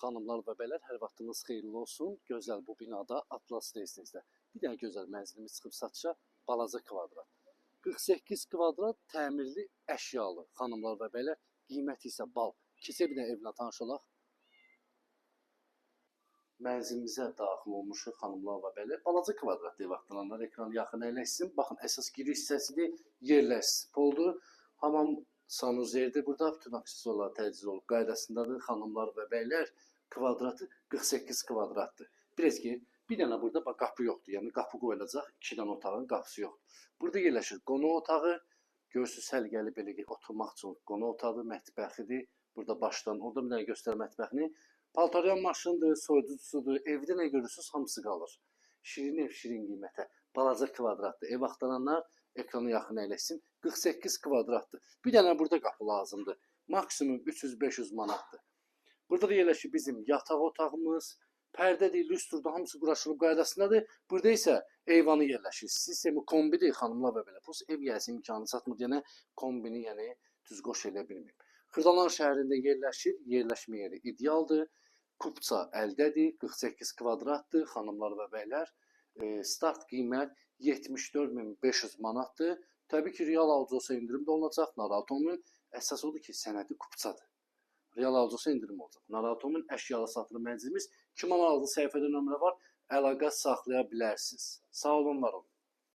Xanımlar və bəylər, hər vaxtınız xeyirli olsun. Gözəl bu binada Atlas Residence-də bir dənə gözəl mənzilimiz çıxıb satışa, balaca kvadrat. 48 kvadrat təmirli əşyalı xanımlar və bəylər, qiyməti isə bal. Keçək bir dənə evlə tanış olaq. Mənzilimizə daxil olmuşuq xanımlar və bəylər. Balaca kvadrat ev axtaranlar ekranı yaxın əyləşsin. Baxın, əsas giriş hissəsidir, yerlər poldur. Hamam sanuzerdir. Burada bütün aksesuarlar təchiz olub qaydasındadır. Xanımlar və bəylər, kvadratı 48 kvadratdır. Bilirsiniz ki, bir dənə burada bax, qapı yoxdur. Yəni qapı qoyulacaq, iki dənə otağın qapısı yoxdur. Burada yerləşir qonaq otağı. Görürsüz, səliqəli belə oturmaq üçün qonaq otağı, mətbəxidir. Burada başdan, orada bir dənə göstər mətbəxini. Paltaryan maşındır, soyuducusudur. Evdə nə görürsüz, hamısı qalır. Şirin ev, şirin qiymətə. Balaca kvadratdır. Ev axtaranlar ekranı yaxın əyləşsin. 48 kvadratdır. Bir dənə burada qapı lazımdır. Maksimum 300-500 manatdır. Burada da yerləşir bizim yataq otağımız. Pərdədir, lüstrdur, hamısı quraşdırılıb qaydasındadır. Burada isə eyvanı yerləşir. Sistemi kombidir xanımlar və bəylər. Prosta ev yiyəsi imkanı çatmır deyənə kombini yəni düz qoş eləyə bilməyib. Xırdalan şəhərində yerləşir. Yerləşmə yeri idealdır. Kupça əldədir. 48 kvadratdır xanımlar və bəylər. Start qiymət 74.500 manatdır. Təbii ki, real alıcı olsa endirim də olacaq. Narahat olmayın. Əsas odur ki, sənədi kupçadır. Real alıcı olsa endirim olacaq. Narahat olmayın. Əşyalı satılır mənzilimiz. Kim maraqlı, səhifədə nömrə var. Əlaqə saxlaya bilərsiniz. Sağ olun, var olun.